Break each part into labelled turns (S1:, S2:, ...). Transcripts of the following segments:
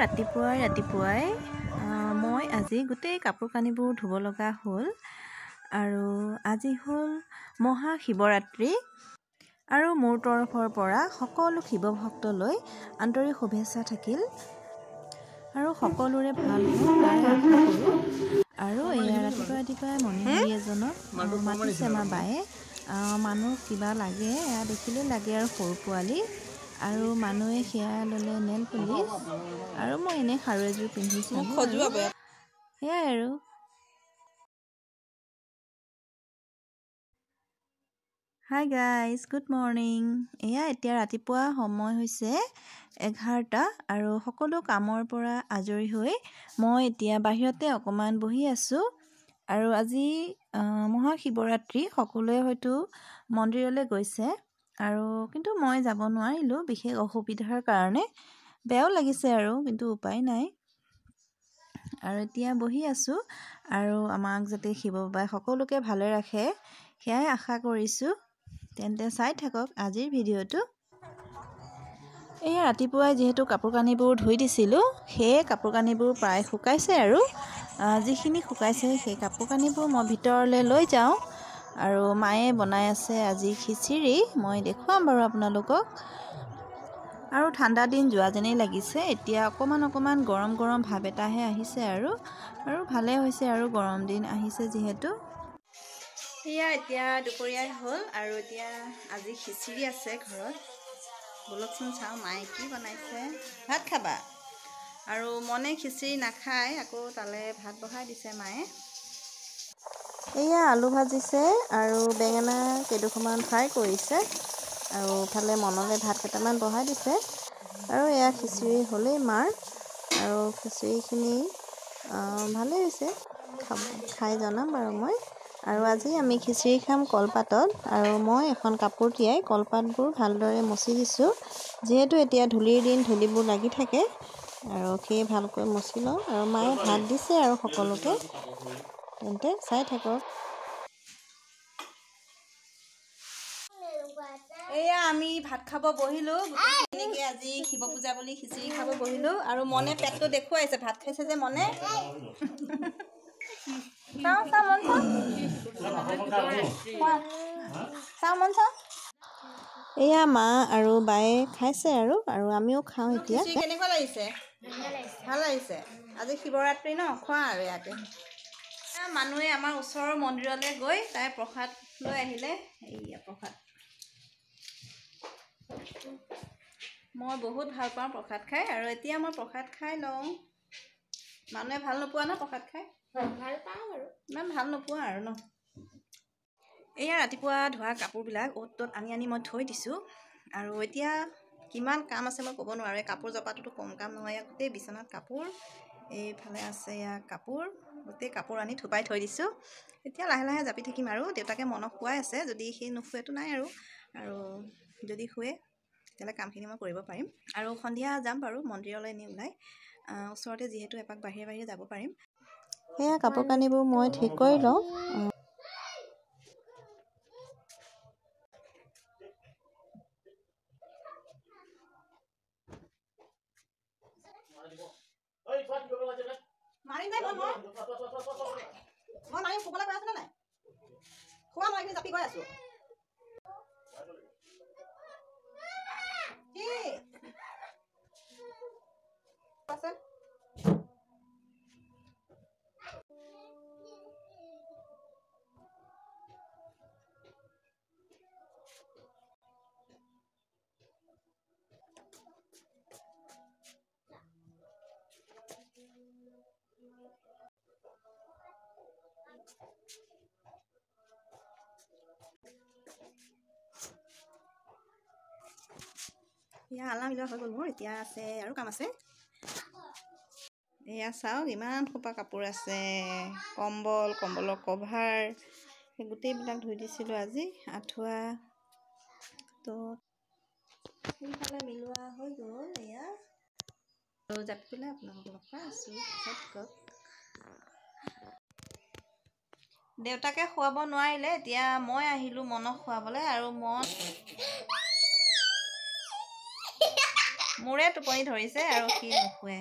S1: ৰাতিপুৱাই ৰাতিপুৱাই মই আজি গোটেই কাপোৰ কানিবোৰ ধুব লগা হ'ল আৰু আজি হ'ল মহা শিৱৰাত্ৰি আৰু মোৰ তৰফৰ পৰা সকলো শিৱ ভক্তলৈ আন্তৰিক শুভেচ্ছা থাকিল আৰু সকলোৰে ভাল হওক তাৰে আশা কৰোঁ। আৰু এয়া ৰাতিপুৱা ৰাতিপুৱাই মণিহাৰী এজনক মাতিছে আমাৰ বায়ে, মানুহ কিবা লাগে এয়া দেখিলে লাগে আৰু সৰু পোৱালি আৰু মানুহে সেয়া ল'লে নেল পলিচ আৰু মই এনেই খাৰু এযোৰ পিন্ধি চালোঁ সেয়াই আৰু। Hi guys, good morning. এয়া এতিয়া ৰাতিপুৱা সময় হৈছে 11টা আৰু সকলো কামৰ পৰা আজৰি হৈ মই এতিয়া বাহিৰতে অকণমান বহি আছোঁ। আৰু আজি মহাশিৱৰাত্ৰি, সকলোৱে হয়তো মন্দিৰলৈ গৈছে আৰু কিন্তু মই যাব নোৱাৰিলোঁ বিশেষ অসুবিধাৰ কাৰণে, বেয়াও লাগিছে আৰু কিন্তু উপায় নাই। আৰু এতিয়া বহি আছোঁ আৰু আমাক যাতে শিৱ বাবাই সকলোকে ভালে ৰাখে সেয়াই আশা কৰিছোঁ। তেন্তে চাই থাকক আজিৰ ভিডিঅ'টো। এই ৰাতিপুৱাই যিহেতু কাপোৰ কানিবোৰ ধুই দিছিলোঁ, সেয়ে কাপোৰ কানিবোৰ প্ৰায় শুকাইছে আৰু যিখিনি শুকাইছে সেই কাপোৰ কানিবোৰ মই ভিতৰলৈ লৈ যাওঁ। আৰু মায়ে বনাই আছে আজি খিচিৰি, মই দেখুৱাম বাৰু আপোনালোকক। আৰু ঠাণ্ডা দিন যোৱা যেনেই লাগিছে, এতিয়া অকণমান অকণমান গৰম গৰম ভাৱ এটাহে আহিছে আৰু আৰু ভালেই হৈছে আৰু গৰম দিন আহিছে যিহেতু। সেয়া এতিয়া দুপৰীয়াই হ'ল আৰু এতিয়া আজি খিচিৰি আছে ঘৰত। ব'লকচোন চাওঁ মায়ে কি বনাইছে। ভাত খাবা? আৰু মনে খিচিৰি নাখায়, আকৌ তালৈ ভাত বহাই দিছে মায়ে।
S2: এয়া আলু ভাজিছে আৰু বেঙেনা কেইডোখৰমান ফ্ৰাই কৰিছে আৰু ইফালে মনলৈ ভাত কেইটামান বহাই দিছে। আৰু এয়া খিচিৰি হ'লেই মাৰ, আৰু খিচিৰিখিনি ভালেই হৈছে, খাই জনাম বাৰু মই। আৰু আজি আমি খিচিৰি খাম কলপাতত, আৰু মই এখন কাপোৰ তিয়াই কলপাতবোৰ ভালদৰে মচি দিছোঁ, যিহেতু এতিয়া ধূলিৰ দিন, ধূলিবোৰ লাগি থাকে আৰু সেয়ে ভালকৈ মচি লওঁ। আৰু মায়ে ভাত দিছে আৰু সকলোকে, তেন্তে চাই থাকক।
S1: এয়া আমি ভাত খাব বহিলোঁ, গোটেইখিনিকে আজি শিৱ পূজা বুলি খিচিৰি খাব বহিলোঁ। আৰু মনে পেটটো দেখুৱাইছে, ভাত খাইছে যে মনে। চাওঁ চাওঁ মন চাওঁ চাওঁ মন চাওঁ।
S2: এয়া মা আৰু বায়ে খাইছে আৰু আৰু আমিও খাওঁ এতিয়া।
S1: কেনেকুৱা লাগিছে? ভাল লাগিছে। আজি শিৱৰাত্ৰি ন, খোৱা আৰু ইয়াতে। মানুহে আমাৰ ওচৰৰ মন্দিৰলৈ গৈ তাই প্ৰসাদ লৈ আহিলে। এইয়া প্ৰসাদ, মই বহুত ভাল পাওঁ প্ৰসাদ খাই আৰু এতিয়া মই প্ৰসাদ খাই লওঁ। মানুহে ভাল নোপোৱা ন প্ৰসাদ খাই?
S3: ভাল পাওঁ আৰু
S1: ইমান ভাল নোপোৱা আৰু ন। এয়া ৰাতিপুৱা ধোৱা কাপোৰবিলাক অ'ত ত'ত আনি আনি মই থৈ দিছোঁ। আৰু এতিয়া কিমান কাম আছে মই ক'ব নোৱাৰোঁ। এই কাপোৰ জপাটোতো কম কাম নহয়। ইয়াত গোটেই বিচনাত কাপোৰ, এইফালে আছে ইয়াৰ কাপোৰ, গোটেই কাপোৰ আনি থোপাই থৈ দিছোঁ। এতিয়া লাহে লাহে জাপি থাকিম আৰু দেউতাকে মনক শুৱাই আছে, যদি সি নুশুৱেতো নাই আৰু, আৰু যদি শুৱে তেতিয়াহ'লে কামখিনি মই কৰিব পাৰিম। আৰু সন্ধিয়া যাম বাৰু মন্দিৰলৈ এনেই ওলাই, ওচৰতে যিহেতু এপাক বাহিৰে বাহিৰে যাব পাৰিম।
S2: সেয়া কাপোৰ কানিবোৰ মই ঠিক কৰি লওঁ।
S1: এয়া আলাম মিলোৱা হৈ গ'ল মোৰ, এতিয়া আছে আৰু কাম আছে। এয়া চাওক ইমান সোপা কাপোৰ আছে, কম্বল, কম্বলৰ কভাৰ, সেই গোটেইবিলাক ধুই দিছিলোঁ আজি, আঁঠুৱা। তো সেইফালে মিলোৱা হৈ গ'ল। এয়া আৰু জাপি পেলাই আপোনালোকক লগ পাই আছোঁ, চাই থাকক। দেউতাকে খুৱাব নোৱাৰিলে, এতিয়া মই আহিলোঁ মনক খুৱাবলৈ। আৰু মন মোৰে টোপনি ধৰিছে আৰু সি নুশুৱে।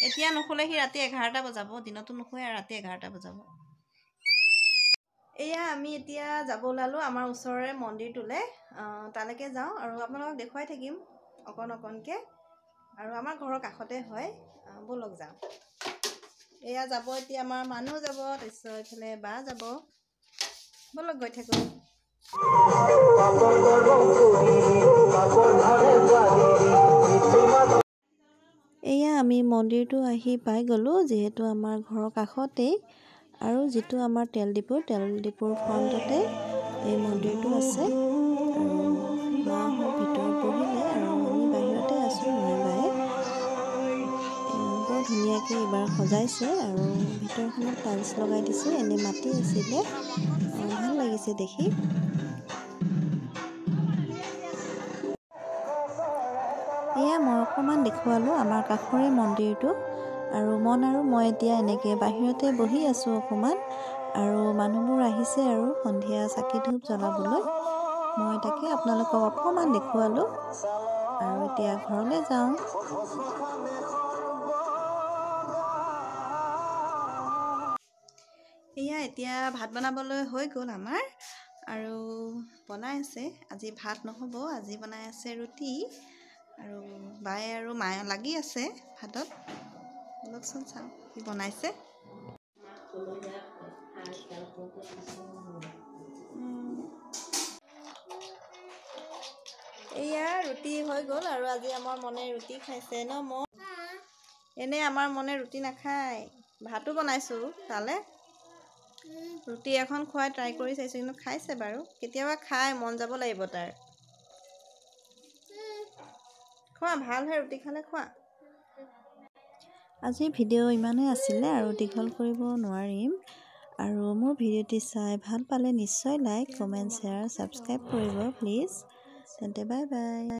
S2: এতিয়া নুশুলে সি ৰাতি 11টা বজাব, দিনতো নুশুৱে আৰু ৰাতি 11টা বজাব। এয়া আমি এতিয়া যাব ওলালোঁ আমাৰ ওচৰৰে মন্দিৰটোলৈ, তালৈকে যাওঁ আৰু আপোনালোকক দেখুৱাই থাকিম অকণ অকণকৈ। আৰু আমাৰ ঘৰৰ কাষতে হয়, ব'লক যাওঁ। এয়া যাব এতিয়া আমাৰ মানুহ যাব, তাৰপিছত এইফালে বা যাব, ব'লক গৈ থাকোঁ।
S1: এয়া আমি মন্দিৰটো আহি পাই গ'লোঁ, যিহেতু আমাৰ ঘৰৰ কাষতেই আৰু যিটো আমাৰ তেল ডিপুৰ ফ্ৰণ্টতে এই মন্দিৰটো আছে। আৰু মাহঁত ভিতৰত বহিলে আৰু আমি বাহিৰতে আছোঁ, মই বায়ে। বৰ ধুনীয়াকৈ এইবাৰ সজাইছে আৰু ভিতৰখনত টাইলছ লগাই দিছে, এনেই মাটি আছিলে, ভাল লাগিছে দেখি। এয়া মই অকণমান দেখুৱালোঁ আমাৰ কাষৰে মন্দিৰটো। আৰু মন আৰু মই এতিয়া এনেকৈ বাহিৰতে বহি আছোঁ অকণমান, আৰু মানুহবোৰ আহিছে আৰু সন্ধিয়া চাকি ধূপ জ্বলাবলৈ। মই তাকে আপোনালোকক অকণমান দেখুৱালোঁ আৰু এতিয়া ঘৰলৈ যাওঁ।
S2: এয়া এতিয়া ভাত বনাবলৈ হৈ গ'ল আমাৰ, আৰু বনাই আছে। আজি ভাত নহ'ব, আজি বনাই আছে ৰুটি, আৰু বায়ে আৰু মায়ে লাগি আছে ভাতত। ব'লকচোন চাওঁ কি বনাইছে। এয়া ৰুটি হৈ গ'ল আৰু আজি আমাৰ মনে ৰুটি খাইছে ন। মই এনেই আমাৰ মনে ৰুটি নাখায়, ভাতো বনাইছোঁ তালে ৰুটি এখন খুৱাই ট্ৰাই কৰি চাইছোঁ, কিন্তু খাইছে বাৰু। কেতিয়াবা খাই মন যাব লাগিব তাৰ। খোৱা ভালহে, ৰুটি খালে খোৱা।
S1: আজিৰ ভিডিঅ' ইমানেই আছিলে আৰু দীঘল কৰিব নোৱাৰিম। আৰু মোৰ ভিডিঅ'টি চাই ভাল পালে নিশ্চয় লাইক, কমেণ্ট, শ্বেয়াৰ, ছাবস্ক্ৰাইব কৰিব প্লিজ। তেন্তে বাই বাই।